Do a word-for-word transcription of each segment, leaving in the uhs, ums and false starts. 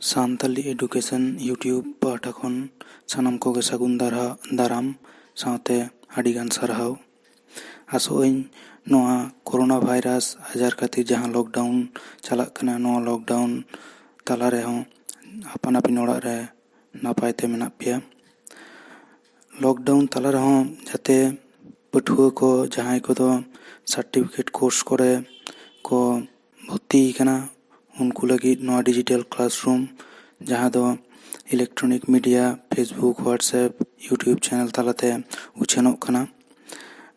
Santali Education YouTube ᱯᱟᱦᱴᱟ ᱠᱷᱚᱱ ᱥᱟᱱᱟᱢ ᱠᱚᱜᱮ ᱥᱟᱹᱜᱩᱱ ᱫᱟᱨᱦᱟ-, ᱫᱟᱨᱟᱢ ᱥᱟᱶᱛᱮ ᱟᱹᱰᱤᱜᱟᱱ ᱥᱟᱨᱦᱟᱣ᱾ ᱟᱥᱚᱜ ᱟᱹᱧ ᱱᱚᱣᱟ ᱠᱳᱨᱳᱱᱟ ᱵᱷᱟᱭᱨᱟᱥ ᱟᱡᱟᱨ ᱠᱷᱟᱹᱛᱤᱨ ᱡᱟᱦᱟᱸ lockdown ᱪᱟᱞᱟᱜ ᱠᱟᱱᱟ, ᱱᱚᱣᱟ lockdown ᱛᱟᱞᱟ ᱨᱮᱦᱚᱸ ᱟᱯᱟᱱ ᱟᱹᱯᱤᱱ ᱚᱲᱟᱜ ᱨᱮ ᱱᱟᱯᱟᱭ ᱛᱮ ᱢᱮᱱᱟᱜ ᱯᱮᱭᱟ᱾ Lockdown ᱛᱟᱞᱟ ᱨᱮᱦᱚᱸ ᱡᱟᱛᱮ ᱯᱟᱹᱴᱷᱩᱣᱟᱹ ᱠᱚ ᱡᱟᱦᱟᱸᱭ ᱠᱚᱫᱚ certificate course ᱠᱚᱨᱮ ᱠᱚ ᱵᱷᱚᱨᱛᱤ ᱟᱠᱟᱱᱟ, ᱩᱱᱠᱩ ᱞᱟᱹᱜᱤᱫ ᱱᱚᱣᱟ digital classroom, ᱡᱟᱦᱟᱸ ᱫᱚ electronic media, Facebook, WhatsApp, YouTube channel ᱛᱟᱞᱟᱛᱮ ᱩᱪᱷᱟᱹᱱᱚᱜ ᱠᱟᱱᱟ,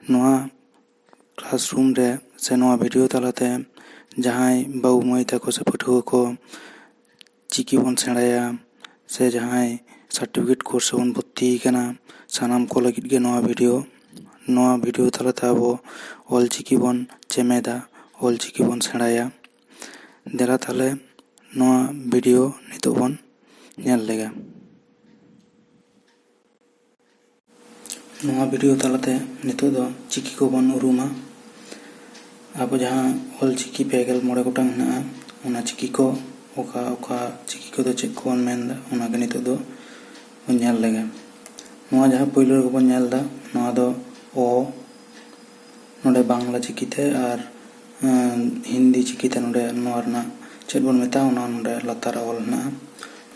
ᱱᱚᱣᱟ classroom ᱨᱮ ᱥᱮ ᱱᱚᱣᱟ video ᱛᱟᱞᱟᱛᱮ ᱡᱟᱦᱟᱸᱭ ᱵᱟᱹᱵᱩ ᱢᱟᱹᱭ ᱛᱟᱠᱚ ᱥᱮ ᱯᱟᱹᱴᱷᱩᱣᱟᱹ ᱠᱚ ᱪᱤᱠᱤ ᱵᱚᱱ ᱥᱮᱬᱟᱭᱟ ᱥᱮ ᱡᱟᱦᱟᱸᱭ certificate course ᱨᱮᱵᱚᱱ ᱵᱷᱚᱨᱛᱤ ᱟᱠᱟᱱᱟ, ᱥᱟᱱᱟᱢ ᱠᱚ ᱞᱟᱹᱜᱤᱫ ᱜᱮ ᱱᱚᱣᱟ video᱾ ᱱᱚᱣᱟ video ᱛᱟᱞᱟᱛᱮ ᱟᱵᱚ ᱚᱞ ᱪᱤᱠᱤ ᱵᱚᱱ ᱪᱮᱢᱮᱫᱟ, ᱚᱞ ᱪᱤᱠᱤ ᱵᱚᱱ ᱥᱮᱬᱟᱭᱟ᱾ ᱫᱮᱞᱟ ᱛᱟᱦᱞᱮ ᱱᱚᱣᱟ video ᱱᱤᱛᱚᱜ ᱵᱚᱱ ᱧᱮᱞ ᱞᱮᱜᱮ᱾ ᱱᱚᱣᱟ video ᱛᱟᱞᱟᱛᱮ ᱱᱤᱛᱚᱜ ᱫᱚ ᱪᱤᱠᱤ ᱠᱚᱵᱚᱱ ᱩᱨᱩᱢᱟ᱾ ᱟᱵᱚ ᱡᱟᱦᱟᱸ ᱚᱞ ᱪᱤᱠᱤ ᱯᱮ ᱜᱮᱞ ᱢᱚᱬᱮ ᱜᱚᱴᱟᱝ ᱦᱮᱱᱟᱜᱼᱟ, ᱚᱱᱟ ᱪᱤᱠᱤ ᱠᱚ ᱚᱠᱟ ᱚᱠᱟ ᱪᱤᱠᱤ ᱠᱚᱫᱚ ᱪᱮᱫ ᱠᱚᱵᱚᱱ ᱢᱮᱱᱫᱟ, ᱚᱱᱟᱜᱮ ᱱᱤᱛᱚᱜ ᱫᱚ ᱵᱚᱱ ᱧᱮᱞ ᱞᱮᱜᱮ᱾ ᱱᱚᱣᱟ ᱡᱟᱦᱟᱸ ᱯᱳᱭᱞᱳ ᱨᱮᱜᱮ ᱵᱚᱱ ᱧᱮᱞ ᱮᱫᱟ, ᱱᱚᱣᱟ ᱫᱚ ᱚ, ᱱᱚᱰᱮ ᱵᱟᱝᱞᱟ ᱪᱤᱠᱤᱛᱮ ᱟᱨ, ᱮᱸ, ᱦᱤᱱᱫᱤ ᱪᱤᱠᱤᱛᱮ ᱱᱚᱰᱮ ᱱᱚᱣᱟ ᱨᱮᱱᱟᱜ ᱪᱮᱫ ᱵᱚᱱ ᱢᱮᱛᱟᱜᱼᱟ, ᱚᱱᱟ ᱱᱚᱰᱮ ᱞᱟᱛᱟᱨ ᱨᱮ ᱚᱞ ᱦᱮᱱᱟᱜᱼᱟ᱾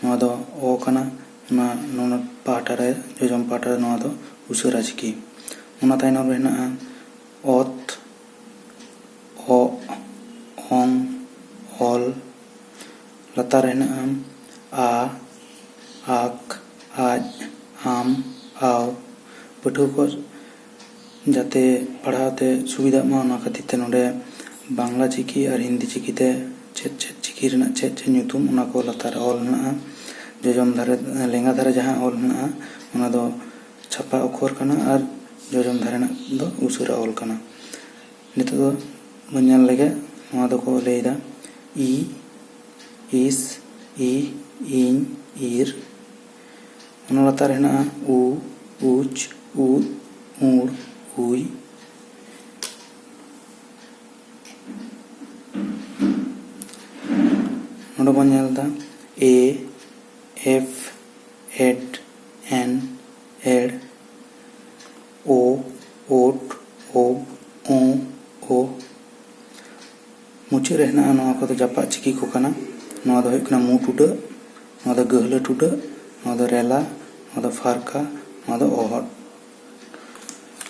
ᱱᱚᱣᱟ ᱫᱚ ᱚ ᱠᱟᱱᱟ, ᱚᱱᱟ ᱱᱚᱣᱟ ᱯᱟᱦᱴᱟ ᱨᱮ, ᱡᱚᱡᱚᱢ ᱯᱟᱦᱴᱟ ᱨᱮ ᱱᱚᱣᱟ ᱫᱚ ᱩᱥᱟᱹᱨᱟ ᱪᱤᱠᱤ᱾ ᱚᱱᱟ ᱛᱟᱭᱱᱚᱢ ᱨᱮ ᱦᱮᱱᱟᱜᱼᱟ ᱚᱛ, ᱚᱜ, ᱚᱝ, ᱚᱞ᱾ ᱞᱟᱛᱟᱨ ᱨᱮ ᱦᱮᱱᱟᱜᱼᱟ ᱟ, ᱟᱠ, ᱟᱡ, ᱟᱢ, ᱟᱣ᱾ ᱯᱟᱹᱴᱷᱩᱣᱟᱹ ᱠᱚ ᱡᱟᱛᱮ ᱯᱟᱲᱦᱟᱣ ᱛᱮ ᱥᱩᱵᱤᱫᱷᱟᱜ ᱢᱟ, ᱚᱱᱟ ᱠᱷᱟᱹᱛᱤᱨ ᱛᱮ ᱱᱚᱰᱮ ᱵᱟᱝᱞᱟ ᱪᱤᱠᱤ ᱟᱨ ᱦᱤᱱᱫᱤ ᱪᱤᱠᱤ ᱛᱮ ᱪᱮᱫ ᱪᱮᱫ ᱪᱤᱠᱤ ᱨᱮᱱᱟᱜ ᱪᱮᱫ ᱪᱮᱫ ᱧᱩᱛᱩᱢ, ᱚᱱᱟ ᱠᱚ ᱞᱟᱛᱟᱨ ᱨᱮ ᱚᱞ ᱦᱮᱱᱟᱜᱼᱟ᱾ ᱡᱚᱡᱚᱢ ᱫᱷᱟᱨᱮ, ᱞᱮᱸᱜᱟ ᱫᱷᱟᱨᱮ ᱡᱟᱦᱟᱸ ᱚᱞ ᱦᱮᱱᱟᱜᱼᱟ, ᱚᱱᱟ ᱫᱚ ᱪᱷᱟᱯᱟ ᱚᱠᱠᱷᱚᱨ ᱠᱟᱱᱟ ᱟᱨ ᱡᱚᱡᱚᱢ ᱫᱷᱟᱨᱮ ᱨᱮᱱᱟᱜ ᱫᱚ ᱩᱥᱟᱹᱨᱟ ᱚᱞ ᱠᱟᱱᱟ᱾ ᱱᱤᱛᱚᱜ ᱫᱚ ᱵᱚᱱ ᱧᱮᱞ ᱞᱮᱜᱮ, ᱱᱚᱣᱟ ᱫᱚᱠᱚ ᱞᱟᱹᱭᱫᱟ ᱤ, ᱤᱥ, ᱤ, ᱤᱧ, ᱤᱨ᱾ ᱚᱱᱟ ᱞᱟᱛᱟᱨ ᱨᱮ ᱦᱮᱱᱟᱜᱼᱟ ᱩ, ᱩᱪ, ᱩᱫ, ᱩᱲ, ᱩᱭ᱾ ᱱᱚᱰᱮ ᱵᱚᱱ ᱧᱮᱞ ᱮᱫᱟ ᱮ, ᱮᱯᱷ, ᱮᱰ, ᱮᱱ, ᱮᱲ, ᱳ, ᱳᱴ, ᱳᱵ, ᱳ, ᱳ᱾ ᱢᱩᱪᱟᱹᱫ ᱨᱮ ᱦᱮᱱᱟᱜᱼᱟ, ᱱᱚᱣᱟ ᱠᱚᱫᱚ ᱡᱟᱯᱟᱜ ᱪᱤᱠᱤ ᱠᱚ ᱠᱟᱱᱟ᱾ ᱱᱚᱣᱟ ᱫᱚ ᱦᱩᱭᱩᱜ ᱠᱟᱱᱟ ᱢᱩ ᱴᱩᱰᱟᱹᱜ, ᱱᱚᱣᱟ ᱫᱚ ᱜᱟᱹᱦᱞᱟᱹ ᱴᱩᱰᱟᱹᱜ, ᱱᱚᱣᱟ ᱫᱚ ᱨᱮᱞᱟ, ᱱᱚᱣᱟ ᱫᱚ ᱯᱷᱟᱨᱠᱟ, ᱱᱚᱣᱟ ᱫᱚ ᱚᱦᱚᱫ᱾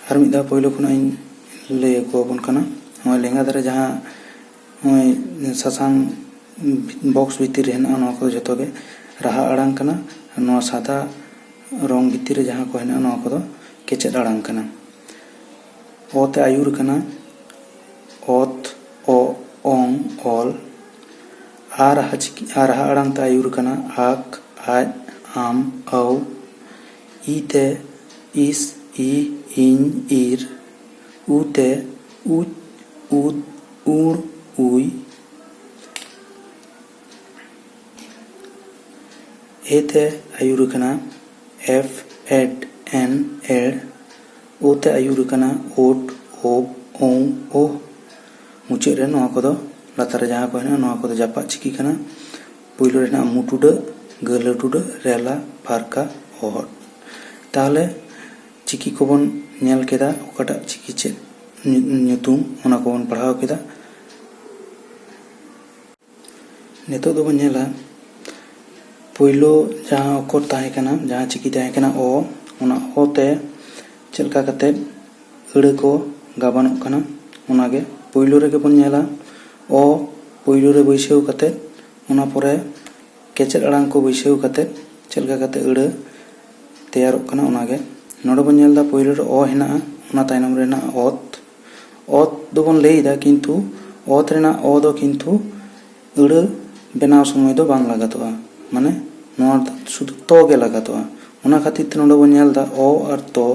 ᱟᱨ ᱢᱤᱫ ᱫᱷᱟᱣ ᱯᱳᱭᱞᱳ ᱠᱷᱚᱱᱟᱜ ᱤᱧ ᱞᱟᱹᱭ ᱟᱠᱚᱣᱟᱵᱚᱱ ᱠᱟᱱᱟ᱾ ᱱᱚᱜᱼᱚᱭ ᱞᱮᱸᱜᱟ ᱫᱷᱟᱨᱮ ᱡᱟᱦᱟᱸ ᱱᱚᱜᱼᱚᱭ ᱥᱟᱥᱟᱝ ᱵᱚᱠᱥ ᱵᱷᱤᱛᱤᱨ ᱨᱮ ᱦᱮᱱᱟᱜᱼᱟ, ᱱᱚᱣᱟ ᱠᱚᱫᱚ ᱡᱷᱚᱛᱚ ᱜᱮ ᱨᱟᱦᱟ ᱟᱲᱟᱝ ᱠᱟᱱᱟ᱾ ᱱᱚᱣᱟ ᱥᱟᱫᱟ ᱨᱚᱝ ᱵᱷᱤᱛᱤᱨ ᱨᱮ ᱡᱟᱦᱟᱸ ᱠᱚ ᱦᱮᱱᱟᱜᱼᱟ, ᱱᱚᱣᱟ ᱠᱚᱫᱚ ᱠᱮᱪᱮᱫ ᱟᱲᱟᱝ ᱠᱟᱱᱟ᱾ ᱚ ᱛᱮ ᱟᱹᱭᱩᱨ ᱠᱟᱱᱟ ᱚᱛ, ᱚ, ᱚᱝ, ᱚᱞ᱾ ᱟᱨ ᱦᱟ ᱪᱤᱠᱤ-, ᱟᱨ ᱦᱟ ᱟᱲᱟᱝ ᱛᱮ ᱟᱹᱭᱩᱨ ᱠᱟᱱᱟ ᱟᱠ, ᱟᱡ, ᱟᱢ, ᱟᱹᱣ᱾ ᱤ ᱛᱮ ᱤᱥ, ᱤ, ᱤᱧ, ᱤᱨ᱾ ᱩ ᱛᱮ ᱩᱪ, ᱩᱫ, ᱩᱲ, ᱩᱭ᱾ ᱮ ᱛᱮ ᱟᱹᱭᱩᱨ ᱠᱟᱱᱟ ᱮᱯᱷ, ᱮᱰ, ᱮᱱ, ᱮᱲ᱾ ᱳ ᱛᱮ ᱟᱹᱭᱩᱨ ᱠᱟᱱᱟ ᱳᱴ, ᱳᱵ, ᱳᱝ, ᱳᱦ᱾ ᱢᱩᱪᱟᱹᱫ ᱨᱮ ᱱᱚᱣᱟ ᱠᱚᱫᱚ, ᱞᱟᱛᱟᱨ ᱨᱮ ᱡᱟᱦᱟᱸ ᱠᱚ ᱦᱮᱱᱟᱜᱼᱟ, ᱱᱚᱣᱟ ᱠᱚᱫᱚ ᱡᱟᱯᱟᱜ ᱪᱤᱠᱤ ᱠᱟᱱᱟ᱾ ᱯᱳᱭᱞᱳ ᱨᱮ ᱦᱮᱱᱟᱜᱼᱟ ᱢᱩ ᱴᱩᱰᱟᱹᱜ, ᱜᱟᱹᱦᱞᱟᱹ ᱴᱩᱰᱟᱹᱜ, ᱨᱮᱞᱟ, ᱯᱷᱟᱨᱠᱟ, ᱚᱦᱚᱫ᱾ ᱛᱟᱦᱚᱞᱮ ᱪᱤᱠᱤ ᱠᱚᱵᱚᱱ ᱧᱮᱞ ᱠᱮᱫᱟ, ᱚᱠᱟᱴᱟᱜ ᱪᱤᱠᱤ ᱪᱮᱫ ᱧᱩ-, ᱧᱩᱛᱩᱢ, ᱚᱱᱟ ᱠᱚᱵᱚᱱ ᱯᱟᱲᱦᱟᱣ ᱠᱮᱫᱟ᱾ ᱱᱤᱛᱚᱜ ᱫᱚᱵᱚᱱ ᱧᱮᱞᱟ, ᱯᱳᱭᱞᱳ ᱡᱟᱦᱟᱸ ᱚᱠᱠᱷᱚᱨ ᱛᱟᱦᱮᱸ ᱠᱟᱱᱟ, ᱡᱟᱦᱟᱸ ᱪᱤᱠᱤ ᱛᱟᱦᱮᱸ ᱠᱟᱱᱟ ᱚ, ᱚᱱᱟ ᱚ ᱛᱮ ᱪᱮᱫ ᱞᱮᱠᱟ ᱠᱟᱛᱮᱫ ᱟᱹᱲᱟᱹ ᱠᱚ ᱜᱟᱵᱟᱱᱚᱜ ᱠᱟᱱᱟ, ᱚᱱᱟᱜᱮ ᱯᱳᱭᱞᱳ ᱨᱮᱜᱮ ᱵᱚᱱ ᱧᱮᱞᱟ᱾ ᱚ ᱯᱳᱭᱞᱳ ᱨᱮ ᱵᱟᱹᱭᱥᱟᱹᱣ ᱠᱟᱛᱮᱫ, ᱚᱱᱟ ᱯᱚᱨᱮ ᱠᱮᱪᱮᱫ ᱟᱲᱟᱝ ᱠᱚ ᱵᱟᱹᱭᱥᱟᱹᱣ ᱠᱟᱛᱮᱫ ᱪᱮᱫ ᱞᱮᱠᱟ ᱠᱟᱛᱮᱫ ᱟᱹᱲᱟᱹ ᱛᱮᱭᱟᱨᱚᱜ ᱠᱟᱱᱟ, ᱚᱱᱟᱜᱮ᱾ ᱱᱚᱰᱮ ᱵᱚᱱ ᱧᱮᱞ ᱮᱫᱟ, ᱯᱳᱭᱞᱳ ᱨᱮ ᱚ ᱦᱮᱱᱟᱜᱼᱟ, ᱚᱱᱟ ᱛᱟᱭᱱᱚᱢ ᱨᱮ ᱦᱮᱱᱟᱜᱼᱟ ᱚᱛ᱾ ᱚᱛ ᱫᱚᱵᱚᱱ ᱞᱟᱹᱭ ᱮᱫᱟ, ᱠᱤᱱᱛᱩ ᱚᱛ ᱨᱮᱱᱟᱜ ᱚ ᱫᱚ ᱠᱤᱱᱛᱩ ᱟᱹᱲᱟᱹ ᱵᱮᱱᱟᱣ ᱥᱚᱢᱚᱭ ᱫᱚ ᱵᱟᱝ ᱞᱟᱜᱟᱛᱚᱜᱼᱟ, ᱢᱟᱱᱮ ᱱᱚᱣᱟ ᱫᱚ ᱥᱩᱫᱷᱩ ᱛᱚ ᱜᱮ ᱞᱟᱜᱟᱛᱚᱜᱼᱟ᱾ ᱚᱱᱟ ᱠᱷᱟᱹᱛᱤᱨ ᱛᱮ ᱱᱚᱰᱮ ᱵᱚᱱ ᱧᱮᱞ ᱮᱫᱟ ᱚ ᱟᱨ ᱛᱚ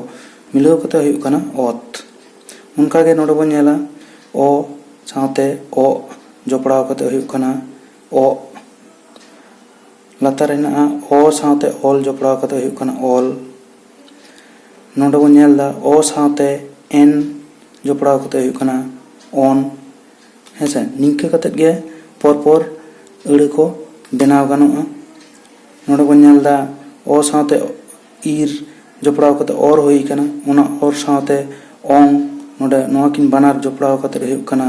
ᱢᱤᱞᱟᱹᱣ ᱠᱟᱛᱮ ᱦᱩᱭᱩᱜ ᱠᱟᱱᱟ ᱚᱛ᱾ ᱚᱱᱠᱟᱜᱮ ᱱᱚᱰᱮ ᱵᱚᱱ ᱧᱮᱞᱟ ᱚ ᱥᱟᱶᱛᱮ ᱚᱜ ᱡᱚᱯᱲᱟᱣ ᱠᱟᱛᱮ ᱦᱩᱭᱩᱜ ᱠᱟᱱᱟ ᱚᱜ᱾ ᱞᱟᱛᱟᱨ ᱨᱮ ᱦᱮᱱᱟᱜᱼᱟ ᱚ ᱥᱟᱶᱛᱮ ᱚᱞ ᱡᱚᱯᱲᱟᱣ ᱠᱟᱛᱮ ᱦᱩᱭᱩᱜ ᱠᱟᱱᱟ ᱚᱞ᱾ ᱱᱚᱰᱮ ᱵᱚᱱ ᱧᱮᱞ ᱮᱫᱟ ᱚ ᱥᱟᱶᱛᱮ ᱮᱱ ᱡᱚᱯᱲᱟᱣ ᱠᱟᱛᱮ ᱦᱩᱭᱩᱜ ᱠᱟᱱᱟ ᱚᱱ᱾ ᱦᱮᱸᱥᱮ, ᱱᱤᱝᱠᱟᱹ ᱠᱟᱛᱮ ᱜᱮ ᱯᱚᱨ ᱯᱚᱨ ᱟᱹᱲᱟᱹ ᱠᱚ ᱵᱮᱱᱟᱣ ᱜᱟᱱᱚᱜᱼᱟ᱾ ᱱᱚᱰᱮ ᱵᱚᱱ ᱧᱮᱞ ᱮᱫᱟ ᱚ ᱥᱟᱶᱛᱮ ᱤᱨ ᱡᱚᱯᱲᱟᱣ ᱠᱟᱛᱮ ᱚᱨ ᱦᱩᱭ ᱟᱠᱟᱱᱟ, ᱚᱱᱟ ᱚᱨ ᱥᱟᱶᱛᱮ ᱚᱝ, ᱱᱚᱰᱮ ᱱᱚᱣᱟ ᱠᱤᱱ ᱵᱟᱱᱟᱨ ᱡᱚᱯᱲᱟᱣ ᱠᱟᱛᱮ ᱦᱩᱭᱩᱜ ᱠᱟᱱᱟ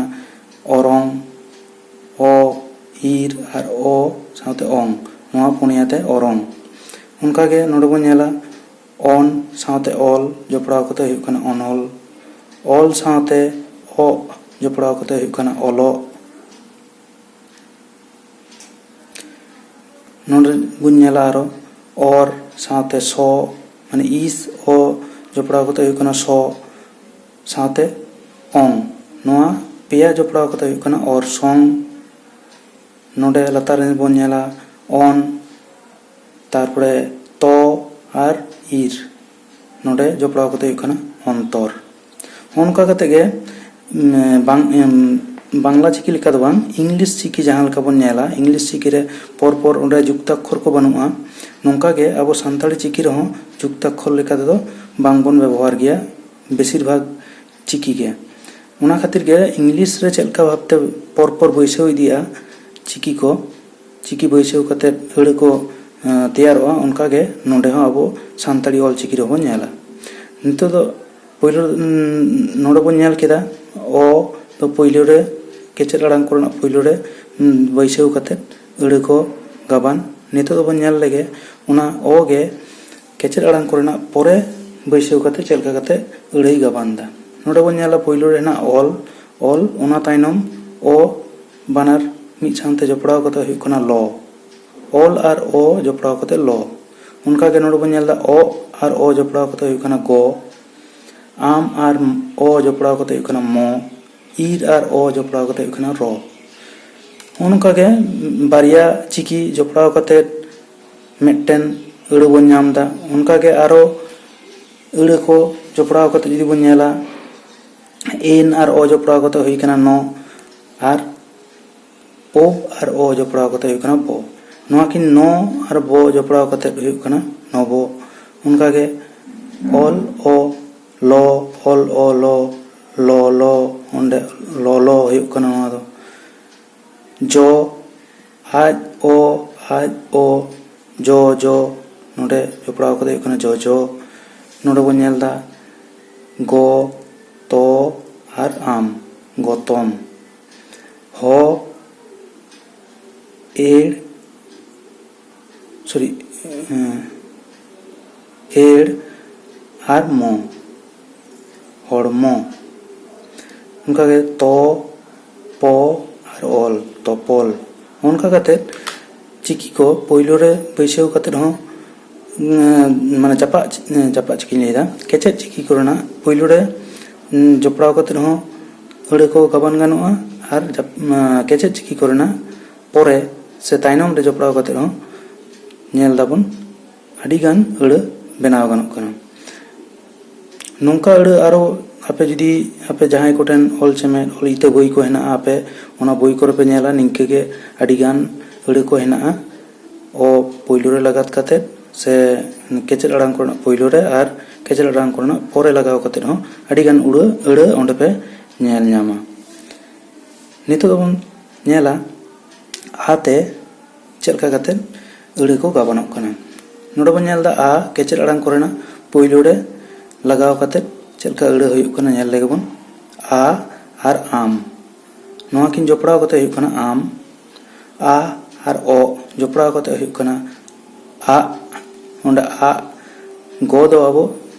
ᱚᱨᱚᱝ, ᱚ, ᱤᱨ ᱟᱨ ᱚ ᱥᱟᱶᱛᱮ ᱚᱝ, ᱱᱚᱣᱟ ᱯᱩᱱᱭᱟ ᱛᱮ ᱚᱨᱚᱝ᱾ ᱚᱱᱠᱟᱜᱮ ᱱᱚᱰᱮ ᱵᱚᱱ ᱧᱮᱞᱟ ᱚᱱ ᱥᱟᱶᱛᱮ ᱚᱞ ᱡᱚᱯᱲᱟᱣ ᱠᱟᱛᱮ ᱦᱩᱭᱩᱜ ᱠᱟᱱᱟ ᱚᱱᱚᱞ, ᱚᱞ ᱥᱟᱶᱛᱮ ᱚᱜ ᱡᱚᱯᱲᱟᱣ ᱠᱟᱛᱮ ᱦᱩᱭᱩᱜ ᱠᱟᱱᱟ ᱚᱞᱚᱜ᱾ ᱱᱚᱰᱮ ᱵᱚᱱ ᱧᱮᱞᱟ ᱟᱨᱚ ᱚᱨ ᱥᱟᱶᱛᱮ ᱥᱚ, ᱢᱟᱱᱮ ᱤᱥ ᱚ ᱡᱚᱯᱲᱟᱣ ᱠᱟᱛᱮ ᱦᱩᱭᱩᱜ ᱠᱟᱱᱟ ᱥᱚ ᱥᱟᱶᱛᱮ ᱚᱝ᱾ ᱱᱚᱣᱟ ᱯᱮᱭᱟ ᱡᱚᱯᱲᱟᱣ ᱠᱟᱛᱮ ᱦᱩᱭᱩᱜ ᱠᱟᱱᱟ ᱚᱨᱥᱚᱝ᱾ ᱱᱚᱰᱮ ᱞᱟᱛᱟᱨ ᱨᱮ ᱵᱚᱱ ᱧᱮᱞᱟ ᱚᱱ, ᱛᱟᱨᱯᱚᱨᱮ ᱛᱚ ᱟᱨ ᱤᱨ, ᱱᱚᱰᱮ ᱡᱚᱯᱲᱟᱣ ᱠᱟᱛᱮ ᱦᱩᱭᱩᱜ ᱠᱟᱱᱟ ᱚᱱᱛᱚᱨ᱾ ᱱᱚᱝᱠᱟ ᱠᱟᱛᱮ ᱜᱮ, ᱩᱢ, ᱵᱟᱝ, ᱩᱢ, ᱵᱟᱝᱞᱟ ᱪᱤᱠᱤ ᱞᱮᱠᱟ ᱫᱚ ᱵᱟᱝ, ᱤᱝᱞᱤᱥ ᱪᱤᱠᱤ ᱡᱟᱦᱟᱸ ᱞᱮᱠᱟ ᱵᱚᱱ ᱧᱮᱞᱟ, ᱤᱝᱞᱤᱥ ᱪᱤᱠᱤ ᱨᱮ ᱯᱚᱨ ᱯᱚᱨ ᱚᱸᱰᱮ ᱡᱩᱠᱛᱟᱠᱠᱷᱚᱨ ᱠᱚ ᱵᱟᱹᱱᱩᱜᱼᱟ᱾ ᱱᱚᱝᱠᱟ ᱜᱮ ᱟᱵᱚ ᱥᱟᱱᱛᱟᱲᱤ ᱪᱤᱠᱤ ᱨᱮᱦᱚᱸ ᱡᱩᱠᱛᱟᱠᱠᱷᱚᱨ ᱞᱮᱠᱟ ᱛᱮᱫᱚ ᱵᱟᱝ ᱵᱚᱱ ᱵᱮᱵᱚᱦᱟᱨ ᱜᱮᱭᱟ ᱵᱮᱥᱤᱨ ᱵᱷᱟᱜᱽ ᱪᱤᱠᱤ ᱜᱮ᱾ ᱚᱱᱟ ᱠᱷᱟᱹᱛᱤᱨ ᱜᱮ ᱤᱝᱞᱤᱥ ᱨᱮ ᱪᱮᱫ ᱞᱮᱠᱟ ᱵᱷᱟᱵᱽᱛᱮ ᱯᱚᱨ ᱯᱚᱨ ᱵᱟᱹᱭᱥᱟᱹᱣ ᱤᱫᱤᱜᱼᱟ ᱪᱤᱠᱤ ᱠᱚ, ᱪᱤᱠᱤ ᱵᱟᱹᱭᱥᱟᱹᱣ ᱠᱟᱛᱮ ᱟᱹᱲᱟᱹ ᱠᱚ, ᱮᱸ, ᱛᱮᱭᱟᱨᱚᱜᱼᱟ, ᱚᱱᱠᱟ ᱜᱮ ᱱᱚᱰᱮ ᱦᱚᱸ ᱟᱵᱚ ᱥᱟᱱᱛᱟᱲᱤ ᱚᱞ ᱪᱤᱠᱤ ᱨᱮᱦᱚᱸ ᱵᱚᱱ ᱧᱮᱞᱟ᱾ ᱱᱤᱛᱚᱜ ᱫᱚ ᱯᱳᱭᱞᱳ, ᱩᱸ, ᱱᱚᱰᱮ ᱵᱚᱱ ᱧᱮᱞ ᱠᱮᱫᱟ ᱚ ᱫᱚ ᱯᱳᱭᱞᱳ ᱨᱮ, ᱠᱮᱪᱮᱫ ᱟᱲᱟᱝ ᱠᱚᱨᱮᱱᱟᱜ ᱯᱳᱭᱞᱳ ᱨᱮ, ᱩᱸ, ᱵᱟᱹᱭᱥᱟᱹᱣ ᱠᱟᱛᱮ ᱟᱹᱲᱟᱹ ᱠᱚ ᱜᱟᱵᱟᱱ᱾ ᱱᱤᱛᱚᱜ ᱫᱚᱵᱚᱱ ᱧᱮᱞ ᱞᱮᱜᱮ ᱚᱱᱟ ᱚ ᱜᱮ ᱠᱮᱪᱮᱫ ᱟᱲᱟᱝ ᱠᱚᱨᱮᱱᱟᱜ ᱯᱚᱨᱮ ᱵᱟᱹᱭᱥᱟᱹᱣ ᱠᱟᱛᱮ ᱪᱮᱫ ᱞᱮᱠᱟ ᱠᱟᱛᱮ ᱟᱹᱲᱟᱹᱭ ᱜᱟᱵᱟᱱ ᱫᱟ᱾ ᱱᱚᱰᱮ ᱵᱚᱱ ᱧᱮᱞᱟ ᱯᱳᱭᱞᱳ ᱨᱮ ᱦᱮᱱᱟᱜ ᱚᱞ, ᱚᱞ, ᱚᱱᱟ ᱛᱟᱭᱱᱚᱢ ᱚ ᱵᱟᱱᱟᱨ ᱢᱤᱫ ᱥᱟᱶᱛᱮ ᱡᱚᱯᱲᱟᱣ ᱠᱟᱛᱮ ᱦᱩᱭᱩᱜ ᱠᱟᱱᱟ ᱞᱚ᱾ ᱚᱞ ᱟᱨ ᱚ ᱡᱚᱯᱲᱟᱣ ᱠᱟᱛᱮ ᱞᱚ᱾ ᱚᱱᱠᱟᱜᱮ ᱱᱚᱰᱮ ᱵᱚᱱ ᱧᱮᱞ ᱮᱫᱟ ᱚ ᱟᱨ ᱚ ᱡᱚᱯᱲᱟᱣ ᱠᱟᱛᱮ ᱦᱩᱭᱩᱜ ᱠᱟᱱᱟ ᱜᱚ, ᱟᱢ ᱟᱨ ᱚ ᱡᱚᱯᱲᱟᱣ ᱠᱟᱛᱮ ᱦᱩᱭᱩᱜ ᱠᱟᱱᱟ ᱢᱚ, ᱤᱨ ᱟᱨ ᱚ ᱡᱚᱯᱲᱟᱣ ᱠᱟᱛᱮ ᱦᱩᱭᱩᱜ ᱠᱟᱱᱟ ᱨᱚ᱾ ᱱᱚᱜᱼᱚ ᱱᱚᱝᱠᱟ ᱜᱮ ᱵᱟᱨᱭᱟ ᱪᱤᱠᱤ ᱡᱚᱯᱲᱟᱣ ᱠᱟᱛᱮ ᱢᱤᱫᱴᱮᱱ ᱟᱹᱲᱟᱹ ᱵᱚᱱ ᱧᱟᱢ ᱮᱫᱟ᱾ ᱚᱱᱠᱟ ᱜᱮ ᱟᱨᱚ ᱟᱹᱲᱟᱹ ᱠᱚ ᱡᱚᱯᱲᱟᱣ ᱠᱟᱛᱮ ᱡᱩᱫᱤ ᱵᱚᱱ ᱧᱮᱞᱟ, ᱮᱱ ᱟᱨ ᱚ ᱡᱚᱯᱲᱟᱣ ᱠᱟᱛᱮ ᱦᱩᱭ ᱠᱟᱱᱟ ᱱᱚ, ᱟᱨ ᱳᱵ ᱟᱨ ᱚ ᱡᱚᱯᱲᱟᱣ ᱠᱟᱛᱮ ᱦᱩᱭᱩᱜ ᱠᱟᱱᱟ ᱵᱚ᱾ ᱱᱚᱣᱟ ᱠᱤᱱ ᱱᱚ ᱟᱨ ᱵᱚ ᱡᱚᱯᱲᱟᱣ ᱠᱟᱛᱮ ᱦᱩᱭᱩᱜ ᱠᱟᱱᱟ ᱱᱚᱵᱚ᱾ ᱚᱱᱠᱟᱜᱮ ᱚᱞ ᱚ ᱞᱚ, ᱚᱞ ᱚ ᱞᱚ, ᱞᱚ ᱞᱚ, ᱚᱸᱰᱮ ᱞᱚ ᱞᱚ ᱦᱩᱭᱩᱜ ᱠᱟᱱᱟ ᱱᱚᱣᱟ ᱫᱚ᱾ ᱡᱚ ᱟᱡ ᱚ, ᱟᱡ ᱚ, ᱡᱚ ᱡᱚ, ᱱᱚᱰᱮ ᱡᱚᱯᱲᱟᱣ ᱠᱟᱛᱮ ᱦᱩᱭᱩᱜ ᱠᱟᱱᱟ ᱡᱚ ᱡᱚ᱾ ᱱᱚᱰᱮ ᱵᱚᱱ ᱧᱮᱞ ᱮᱫᱟ ᱜᱚ ᱛᱚ ᱟᱨ ᱟᱢ, ᱜᱚᱛᱚᱢ᱾ ᱦᱚ ᱮᱲ, ᱥᱚᱨᱤ, ᱮᱲ ᱟᱨ ᱢᱚ, ᱦᱚᱲᱢᱚ᱾ ᱚᱱᱠᱟᱜᱮ ᱛᱚ ᱯᱚ ᱟᱨ ᱚᱞ, ᱛᱚᱯᱚᱞ᱾ ᱚᱱᱠᱟ ᱠᱟᱛᱮᱫ ᱪᱤᱠᱤ ᱠᱚ ᱯᱳᱭᱞᱳ ᱨᱮ ᱵᱟᱹᱭᱥᱟᱹᱣ ᱠᱟᱛᱮᱫ ᱦᱚᱸ, ᱩᱸ, ᱢᱟᱱᱮ ᱪᱟᱯᱟᱫ ᱪᱤ-, ᱪᱟᱯᱟᱫ ᱪᱤᱠᱤᱧ ᱞᱟᱹᱭᱫᱟ, ᱠᱮᱪᱮᱫ ᱪᱤᱠᱤ ᱠᱚᱨᱮᱱᱟᱜ ᱯᱳᱭᱞᱳ ᱨᱮ, ᱩᱸ, ᱡᱚᱯᱲᱟᱣ ᱠᱟᱛᱮᱫ ᱦᱚᱸ ᱟᱹᱲᱟᱹ ᱠᱚ ᱜᱟᱵᱟᱱ ᱜᱟᱱᱚᱜᱼᱟ᱾ ᱟᱨ ᱡᱟᱯ-, ᱩᱸ, ᱠᱮᱪᱮᱫ ᱪᱤᱠᱤ ᱠᱚᱨᱮᱱᱟᱜ ᱯᱚᱨᱮ ᱥᱮ ᱛᱟᱭᱱᱚᱢ ᱨᱮ ᱡᱚᱯᱲᱟᱣ ᱠᱟᱛᱮᱫ ᱦᱚᱸ ᱧᱮᱞ ᱫᱟᱵᱚᱱ ᱟᱹᱰᱤᱜᱟᱱ ᱟᱹᱲᱟᱹ ᱵᱮᱱᱟᱣ ᱜᱟᱱᱚᱜ ᱠᱟᱱᱟ᱾ ᱱᱚᱝᱠᱟ ᱟᱹᱲᱟᱹ ᱟᱨᱚ ᱟᱯᱮ ᱡᱩᱫᱤ, ᱟᱯᱮ ᱡᱟᱦᱟᱸᱭ ᱠᱚᱴᱷᱮᱱ ᱚᱞ ᱪᱮᱢᱮᱫ, ᱚᱞ ᱤᱛᱟᱹ ᱵᱳᱭ ᱠᱚ ᱦᱮᱱᱟᱜᱼᱟ, ᱟᱯᱮ ᱚᱱᱟ ᱵᱳᱭ ᱠᱚᱨᱮ ᱯᱮ ᱧᱮᱞᱟ, ᱱᱤᱝᱠᱟᱹ ᱜᱮ ᱟᱹᱰᱤᱜᱟᱱ ᱟᱹᱲᱟᱹ ᱠᱚ ᱦᱮᱱᱟᱜᱼᱟ᱾ ᱚ ᱯᱳᱭᱞᱳ ᱨᱮ ᱞᱟᱜᱟᱛ ᱠᱟᱛᱮᱫ ᱥᱮ ᱠᱮᱪᱮᱫ ᱟᱲᱟᱝ ᱠᱚᱨᱮᱱᱟᱜ ᱯᱳᱭᱞᱳ ᱨᱮ ᱟᱨ ᱠᱮᱪᱮᱫ ᱟᱲᱟᱝ ᱠᱚᱨᱮᱱᱟᱜ ᱯᱚᱨᱮ ᱞᱟᱜᱟᱣ ᱠᱟᱛᱮᱫ ᱦᱚᱸ ᱟᱹᱰᱤᱜᱟᱱ ᱩᱲᱟᱹ, ᱟᱹᱲᱟᱹ ᱚᱸᱰᱮ ᱯᱮ ᱧᱮᱞ ᱧᱟᱢᱟ᱾ ᱱᱤᱛᱚᱜ ᱫᱚᱵᱚᱱ ᱧᱮᱞᱟ ᱟ ᱛᱮ ᱪᱮᱫ ᱞᱮᱠᱟ ᱠᱟᱛᱮᱫ ᱟᱹᱲᱟᱹ ᱠᱚ ᱜᱟᱵᱟᱱᱚᱜ ᱠᱟᱱᱟ᱾ ᱱᱚᱰᱮ ᱵᱚᱱ ᱧᱮᱞ ᱮᱫᱟ ᱟ ᱠᱮᱪᱮᱫ ᱟᱲᱟᱝ ᱠᱚᱨᱮᱱᱟᱜ ᱯᱳᱭᱞᱳ ᱨᱮ ᱞᱟᱜᱟᱣ ᱠᱟᱛᱮᱫ ᱪᱮᱫ ᱞᱮᱠᱟ ᱟᱹᱲᱟᱹ ᱦᱩᱭᱩᱜ ᱠᱟᱱᱟ, ᱧᱮᱞ ᱞᱮᱜᱮ ᱵᱚᱱ᱾ ᱟ ᱟᱨ ᱟᱢ, ᱱᱚᱣᱟ ᱠᱤᱱ ᱡᱚᱯᱲᱟᱣ ᱠᱟᱛᱮ ᱦᱩᱭᱩᱜ ᱠᱟᱱᱟ ᱟᱢ᱾ ᱟ ᱟᱨ ᱚ ᱡᱚᱯᱲᱟᱣ ᱠᱟᱛᱮ ᱦᱩᱭᱩᱜ ᱠᱟᱱᱟ ᱟᱜ᱾ ᱱᱚᱰᱮ ᱟᱜ, ᱜᱚ ᱫᱚ ᱟᱵᱚ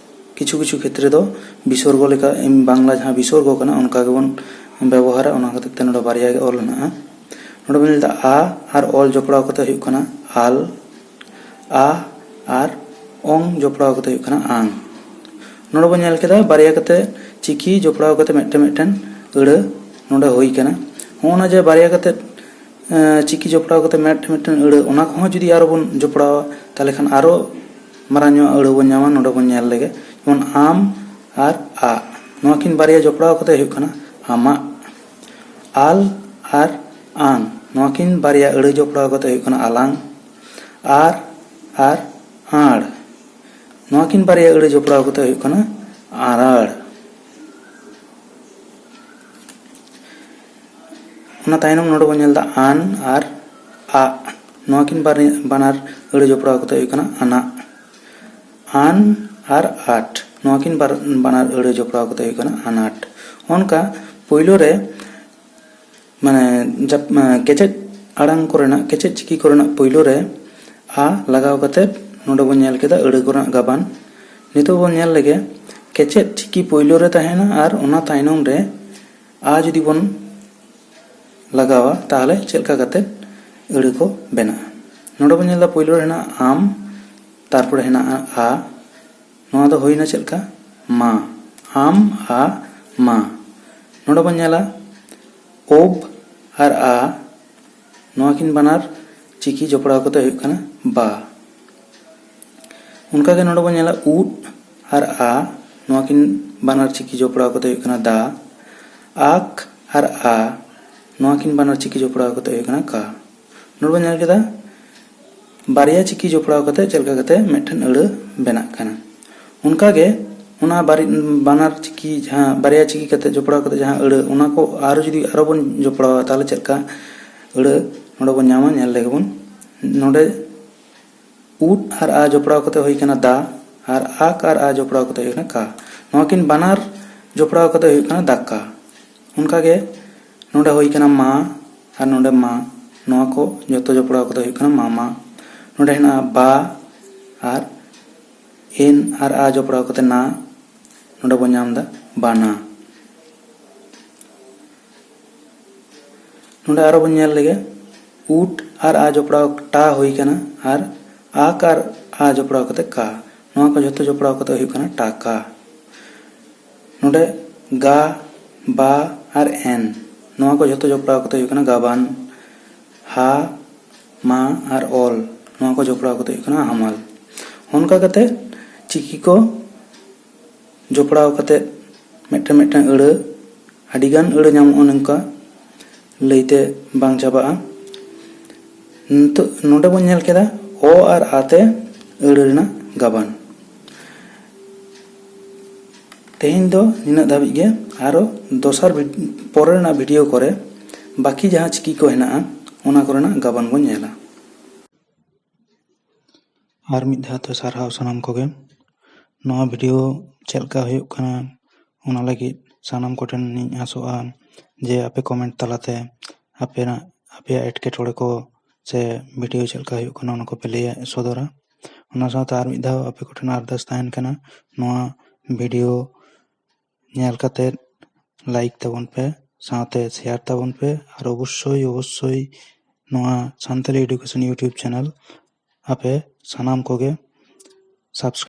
ᱠᱤᱪᱷᱩ ᱠᱤᱪᱷᱩ ᱠᱷᱮᱛᱨᱮ ᱫᱚ ᱵᱤᱥᱚᱨᱜᱚ ᱞᱮᱠᱟ, ᱮᱢ, ᱵᱟᱝᱞᱟ ᱡᱟᱦᱟᱸ ᱵᱤᱥᱚᱨᱜᱚ ᱠᱟᱱᱟ, ᱚᱱᱠᱟ ᱜᱮᱵᱚᱱ ᱵᱮᱵᱚᱦᱟᱨᱟ᱾ ᱚᱱᱟ ᱠᱷᱟᱹᱛᱤᱨ ᱛᱮ ᱱᱚᱰᱮ ᱵᱟᱨᱭᱟ ᱜᱮ ᱚᱞ ᱢᱮᱱᱟᱜᱼᱟ᱾ ᱱᱚᱰᱮ ᱵᱚᱱ ᱧᱮᱞ ᱮᱫᱟ ᱟ ᱟᱨ ᱚᱞ ᱡᱚᱯᱲᱟᱣ ᱠᱟᱛᱮ ᱦᱩᱭᱩᱜ ᱠᱟᱱᱟ ᱟᱞ, ᱟ ᱟᱨ ᱚᱝ ᱡᱚᱯᱲᱟᱣ ᱠᱟᱛᱮ ᱦᱩᱭᱩᱜ ᱠᱟᱱᱟ ᱟᱝ᱾ ᱱᱚᱰᱮ ᱵᱚᱱ ᱧᱮᱞ ᱠᱮᱫᱟ ᱵᱟᱨᱭᱟ ᱠᱟᱛᱮ ᱪᱤᱠᱤ ᱡᱚᱯᱲᱟᱣ ᱠᱟᱛᱮ ᱢᱤᱫᱴᱮᱱ ᱢᱤᱫᱴᱮᱱ ᱟᱹᱲᱟᱹ ᱱᱚᱰᱮ ᱦᱩᱭ ᱠᱟᱱᱟ᱾ ᱦᱚᱸᱜᱼᱚ ᱱᱟ ᱡᱮ ᱵᱟᱨᱭᱟ ᱠᱟᱛᱮ, ᱮᱸ, ᱪᱤᱠᱤ ᱡᱚᱯᱲᱟᱣ ᱠᱟᱛᱮ ᱢᱤᱫᱴᱮᱱ ᱢᱤᱫᱴᱮᱱ ᱟᱹᱲᱟᱹ, ᱚᱱᱟ ᱠᱚᱦᱚᱸ ᱡᱩᱫᱤ ᱟᱨᱚ ᱵᱚᱱ ᱡᱚᱯᱲᱟᱣᱟ, ᱛᱟᱦᱚᱞᱮ ᱠᱷᱟᱱ ᱟᱨᱚ ᱢᱟᱨᱟᱝ ᱧᱚᱜ ᱟᱹᱲᱟᱹ ᱵᱚᱱ ᱧᱟᱢᱟ᱾ ᱱᱚᱰᱮ ᱵᱚᱱ ᱧᱮᱞ ᱞᱮᱜᱮ, ᱡᱮᱢᱚᱱ ᱟᱢ ᱟᱨ ᱟᱜ, ᱱᱚᱣᱟ ᱠᱤᱱ ᱵᱟᱨᱭᱟ ᱡᱚᱯᱲᱟᱣ ᱠᱟᱛᱮ ᱦᱩᱭᱩᱜ ᱠᱟᱱᱟ ᱟᱢᱟᱜ᱾ ᱟᱞ ᱟᱨ ᱟᱝ, ᱱᱚᱣᱟ ᱠᱤᱱ ᱵᱟᱨᱭᱟ ᱟᱹᱲᱟᱹ ᱡᱚᱯᱲᱟᱣ ᱠᱟᱛᱮ ᱦᱩᱭᱩᱜ ᱠᱟᱱᱟ ᱟᱞᱟᱝ᱾ ᱟᱨ ᱟᱨ ᱟᱲ, ᱱᱚᱣᱟ ᱠᱤᱱ ᱵᱟᱨᱭᱟ ᱟᱹᱲᱟᱹ ᱡᱚᱯᱲᱟᱣ ᱠᱟᱛᱮ ᱦᱩᱭᱩᱜ ᱠᱟᱱᱟ ᱟᱨᱟᱲ᱾ ᱚᱱᱟ ᱛᱟᱭᱱᱚᱢ ᱱᱚᱰᱮ ᱵᱚᱱ ᱧᱮᱞ ᱮᱫᱟ ᱟᱱ ᱟᱨ ᱟᱜ, ᱱᱚᱣᱟ ᱠᱤᱱ ᱵᱟᱨ-, ᱵᱟᱱᱟᱨ ᱟᱹᱲᱟᱹ ᱡᱚᱯᱲᱟᱣ ᱠᱟᱛᱮ ᱦᱩᱭᱩᱜ ᱠᱟᱱᱟ ᱟᱱᱟᱜ᱾ ᱟᱱ ᱟᱨ ᱟᱴ, ᱱᱚᱣᱟ ᱠᱤᱱ ᱵᱟᱨ-, ᱵᱟᱱᱟᱨ ᱟᱹᱲᱟᱹ ᱡᱚᱯᱲᱟᱣ ᱠᱟᱛᱮ ᱦᱩᱭᱩᱜ ᱠᱟᱱᱟ ᱟᱱᱟᱴ᱾ ᱚᱱᱠᱟ ᱯᱳᱭᱞᱳ ᱨᱮ ᱢᱟᱱᱮ ᱡᱟᱯ-, ᱢᱟᱱᱮ ᱠᱮᱪᱮᱫ ᱟᱲᱟᱝ ᱠᱚᱨᱮᱱᱟᱜ, ᱠᱮᱪᱮᱫ ᱪᱤᱠᱤ ᱠᱚᱨᱮᱱᱟᱜ ᱯᱳᱭᱞᱳ ᱨᱮ ᱟ ᱞᱟᱜᱟᱣ ᱠᱟᱛᱮ ᱱᱚᱰᱮ ᱵᱚᱱ ᱧᱮᱞ ᱠᱮᱫᱟ ᱟᱹᱲᱟᱹ ᱠᱚᱨᱮᱱᱟᱜ ᱜᱟᱵᱟᱱ᱾ ᱱᱤᱛᱚᱜ ᱵᱚᱱ ᱧᱮᱞ ᱞᱮᱜᱮ ᱠᱮᱪᱮᱫ ᱪᱤᱠᱤ ᱯᱳᱭᱞᱳ ᱨᱮ ᱛᱟᱦᱮᱱᱟ ᱟᱨ ᱚᱱᱟ ᱛᱟᱭᱱᱚᱢ ᱨᱮ ᱟ ᱡᱩᱫᱤ ᱵᱚᱱ ᱞᱟᱜᱟᱣᱟ, ᱛᱟᱦᱚᱞᱮ ᱪᱮᱫ ᱞᱮᱠᱟ ᱠᱟᱛᱮ ᱟᱹᱲᱟᱹ ᱠᱚ ᱵᱮᱱᱟᱜᱼᱟ᱾ ᱱᱚᱰᱮ ᱵᱚᱱ ᱧᱮᱞ ᱮᱫᱟ ᱯᱳᱭᱞᱳ ᱨᱮ ᱦᱮᱱᱟᱜᱼᱟ ᱟᱢ, ᱛᱟᱨᱯᱚᱨᱮ ᱦᱮᱱᱟᱜᱼᱟ ᱟ, ᱱᱚᱣᱟ ᱫᱚ ᱦᱩᱭᱱᱟ ᱪᱮᱫ ᱞᱮᱠᱟ? ᱢᱟ᱾ ᱟᱢ, ᱟ, ᱢᱟ᱾ ᱱᱚᱰᱮ ᱵᱚᱱ ᱧᱮᱞᱟ ᱳᱵ ᱟᱨ ᱟ, ᱱᱚᱣᱟ ᱠᱤᱱ ᱵᱟᱱᱟᱨ ᱪᱤᱠᱤ ᱡᱚᱯᱲᱟᱣ ᱠᱟᱛᱮ ᱦᱩᱭᱩᱜ ᱠᱟᱱᱟ ᱵᱟ᱾ ᱚᱱᱠᱟᱜᱮ ᱱᱚᱰᱮ ᱵᱚᱱ ᱧᱮᱞᱟ ᱩᱫ ᱟᱨ ᱟ, ᱱᱚᱣᱟ ᱠᱤᱱ ᱵᱟᱱᱟᱨ ᱪᱤᱠᱤ ᱡᱚᱯᱲᱟᱣ ᱠᱟᱛᱮ ᱦᱩᱭᱩᱜ ᱠᱟᱱᱟ ᱫᱟ᱾ ᱟᱠ ᱟᱨ ᱟ, ᱱᱚᱣᱟ ᱠᱤᱱ ᱵᱟᱱᱟᱨ ᱪᱤᱠᱤ ᱡᱚᱯᱲᱟᱣ ᱠᱟᱛᱮ ᱦᱩᱭᱩᱜ ᱠᱟᱱᱟ ᱠᱟ᱾ ᱱᱚᱰᱮ ᱵᱚᱱ ᱧᱮᱞ ᱠᱮᱫᱟ ᱵᱟᱨᱭᱟ ᱪᱤᱠᱤ ᱡᱚᱯᱲᱟᱣ ᱠᱟᱛᱮ ᱪᱮᱫ ᱞᱮᱠᱟ ᱠᱟᱛᱮ ᱢᱤᱫᱴᱮᱱ ᱟᱹᱲᱟᱹ ᱵᱮᱱᱟᱜ ᱠᱟᱱᱟ᱾ ᱚᱱᱠᱟᱜᱮ ᱚᱱᱟ ᱵᱟᱨ-, ᱵᱟᱱᱟᱨ ᱪᱤᱠᱤ, ᱡᱟᱦᱟᱸ ᱵᱟᱨᱭᱟ ᱪᱤᱠᱤ ᱠᱟᱛᱮ ᱡᱚᱯᱲᱟᱣ ᱠᱟᱛᱮ ᱡᱟᱦᱟᱸ ᱟᱹᱲᱟᱹ, ᱚᱱᱟ ᱠᱚ ᱟᱨᱚ ᱡᱩᱫᱤ ᱟᱨᱚ ᱵᱚᱱ ᱡᱚᱯᱲᱟᱣᱟ, ᱛᱟᱦᱚᱞᱮ ᱪᱮᱫ ᱞᱮᱠᱟ ᱟᱹᱲᱟᱹ ᱱᱚᱰᱮ ᱵᱚᱱ ᱧᱟᱢᱟ, ᱧᱮᱞ ᱞᱮᱜᱮ ᱵᱚᱱ᱾ ᱱᱚᱰᱮ ᱩᱫ ᱟᱨ ᱟ ᱡᱚᱯᱲᱟᱣ ᱠᱟᱛᱮ ᱦᱩᱭ ᱠᱟᱱᱟ ᱫᱟ, ᱟᱨ ᱟᱠ ᱟᱨ ᱟ ᱡᱚᱯᱲᱟᱣ ᱠᱟᱛᱮ ᱦᱩᱭ ᱠᱟᱱᱟ ᱠᱟ᱾ ᱱᱚᱣᱟ ᱠᱤᱱ ᱵᱟᱱᱟᱨ ᱡᱚᱯᱲᱟᱣ ᱠᱟᱛᱮ ᱦᱩᱭᱩᱜ ᱠᱟᱱᱟ ᱫᱟᱠᱟ᱾ ᱚᱱᱠᱟᱜᱮ ᱱᱚᱰᱮ ᱦᱩᱭ ᱠᱟᱱᱟ ᱢᱟ ᱟᱨ ᱱᱚᱰᱮ ᱢᱟ, ᱱᱚᱣᱟ ᱠᱚ ᱡᱚᱛᱚ ᱡᱚᱯᱲᱟᱣ ᱠᱟᱛᱮ ᱦᱩᱭᱩᱜ ᱠᱟᱱᱟ ᱢᱟᱢᱟ᱾ ᱱᱚᱰᱮ ᱦᱮᱱᱟᱜᱼᱟ ᱵᱟ ᱟᱨ ᱮᱱ ᱟᱨ ᱟ ᱡᱚᱯᱲᱟᱣ ᱠᱟᱛᱮ ᱱᱟ, ᱱᱚᱰᱮ ᱵᱚᱱ ᱧᱟᱢ ᱮᱫᱟ ᱵᱟᱱᱟ᱾ ᱱᱚᱰᱮ ᱟᱨᱚ ᱵᱚᱱ ᱧᱮᱞ ᱞᱮᱜᱮ, ᱩᱴ ᱟᱨ ᱟ ᱡᱚᱯᱲᱟᱣ ᱴᱟ ᱦᱩᱭ ᱠᱟᱱᱟ ᱟᱨ ᱟᱠ ᱟᱨ ᱟ ᱡᱚᱯᱲᱟᱣ ᱠᱟᱛᱮ ᱠᱟ, ᱱᱚᱣᱟ ᱠᱚ ᱡᱷᱚᱛᱚ ᱡᱚᱯᱲᱟᱣ ᱠᱟᱛᱮ ᱦᱩᱭᱩᱜ ᱠᱟᱱᱟ ᱴᱟᱠᱟ᱾ ᱱᱚᱰᱮ ᱜᱟ, ᱵᱟ ᱟᱨ ᱮᱱ, ᱱᱚᱣᱟ ᱠᱚ ᱡᱷᱚᱛᱚ ᱡᱚᱯᱲᱟᱣ ᱠᱟᱛᱮ ᱦᱩᱭᱩᱜ ᱠᱟᱱᱟ ᱜᱟᱵᱟᱱ᱾ ᱦᱟ, ᱢᱟ ᱟᱨ ᱚᱞ, ᱱᱚᱣᱟ ᱠᱚ ᱡᱚᱯᱲᱟᱣ ᱠᱟᱛᱮ ᱦᱩᱭᱩᱜ ᱠᱟᱱᱟ ᱦᱟᱢᱟᱞ᱾ ᱚᱱᱠᱟ ᱠᱟᱛᱮ ᱪᱤᱠᱤ ᱠᱚ ᱡᱚᱯᱲᱟᱣ ᱠᱟᱛᱮ ᱢᱤᱫᱴᱟᱝ ᱢᱤᱫᱴᱟᱝ ᱟᱹᱲᱟᱹ ᱟᱹᱰᱤᱜᱟᱱ ᱟᱹᱲᱟᱹ ᱧᱟᱢᱚᱜᱼᱟ, ᱱᱚᱝᱠᱟ ᱞᱟᱹᱭᱛᱮ ᱵᱟᱝ ᱪᱟᱵᱟᱜᱼᱟ᱾ ᱱᱤᱛᱚᱜ ᱱᱚᱰᱮ ᱵᱚᱱ ᱧᱮᱞ ᱠᱮᱫᱟ ᱚ ᱟᱨ ᱟ ᱛᱮ ᱟᱹᱲᱟᱹ ᱨᱮᱱᱟᱜ ᱜᱟᱵᱟᱱ᱾ ᱛᱮᱦᱮᱧ ᱫᱚ ᱱᱤᱱᱟᱹᱜ ᱫᱷᱟᱹᱵᱤᱡ ᱜᱮ᱾ ᱟᱨᱚ ᱫᱚᱥᱟᱨ ᱵᱷᱤᱰ-, ᱯᱚᱨᱮ ᱨᱮᱱᱟᱜ ᱵᱷᱤᱰᱤᱭᱳ ᱠᱚᱨᱮ ᱵᱟᱹᱠᱤ ᱡᱟᱦᱟᱸ ᱪᱤᱠᱤ ᱠᱚ ᱦᱮᱱᱟᱜᱼᱟ, ᱚᱱᱟ ᱠᱚᱨᱮᱱᱟᱜ ᱜᱟᱵᱟᱱ ᱵᱚᱱ ᱧᱮᱞᱟ᱾ ᱟᱨ ᱢᱤᱫ ᱫᱷᱟᱣ ᱛᱮ ᱥᱟᱨᱦᱟᱣ ᱥᱟᱱᱟᱢ ᱠᱚᱜᱮ᱾ ᱱᱚᱣᱟ ᱵᱷᱤᱰᱤᱭᱳ ᱪᱮᱫ ᱞᱮᱠᱟ ᱦᱩᱭᱩᱜ ᱠᱟᱱᱟ, ᱚᱱᱟ ᱞᱟᱹᱜᱤᱫ ᱥᱟᱱᱟᱢ ᱠᱚᱴᱷᱮᱱ ᱤᱧ ᱟᱥᱚᱜᱼᱟ ᱡᱮ ᱟᱯᱮ ᱠᱚᱢᱮᱱᱴ ᱛᱟᱞᱟᱛᱮ ᱟᱯᱮᱱᱟᱜ, ᱟᱯᱮᱭᱟᱜ ᱮᱴᱠᱮᱴᱚᱬᱮ ᱠᱚ ᱥᱮ ᱵᱷᱤᱰᱤᱭᱳ ᱪᱮᱫ ᱞᱮᱠᱟ ᱦᱩᱭᱩᱜ ᱠᱟᱱᱟ, ᱚᱱᱟ ᱠᱚᱯᱮ ᱞᱟᱹᱭ ᱥᱚᱫᱚᱨᱟ᱾ ᱚᱱᱟ ᱥᱟᱶᱛᱮ ᱟᱨ ᱢᱤᱫ ᱫᱷᱟᱣ ᱟᱯᱮ ᱠᱚᱴᱷᱮᱱ ᱟᱨᱫᱟᱥ ᱛᱟᱦᱮᱱ ᱠᱟᱱᱟ, ᱱᱚᱣᱟ ᱵᱷᱤᱰᱤᱭᱳ ᱧᱮᱞ ᱠᱟᱛᱮ ᱞᱟᱭᱤᱠ ᱛᱟᱵᱚᱱ ᱯᱮ, ᱥᱟᱶᱛᱮ ᱥᱮᱭᱟᱨ ᱛᱟᱵᱚᱱ ᱯᱮ, ᱟᱨ ᱚᱵᱚᱥᱥᱳᱭ, ᱚᱵᱚᱥᱥᱳᱭ ᱱᱚᱣᱟ ᱥᱟᱱᱛᱟᱞᱤ ᱮᱰᱩᱠᱮᱥᱚᱱ YouTube ᱪᱮᱱᱮᱞ ᱟᱯᱮ ᱥᱟᱱᱟᱢ ᱠᱚᱜᱮ ᱥᱟᱵᱥᱠᱨᱟᱭᱤᱵ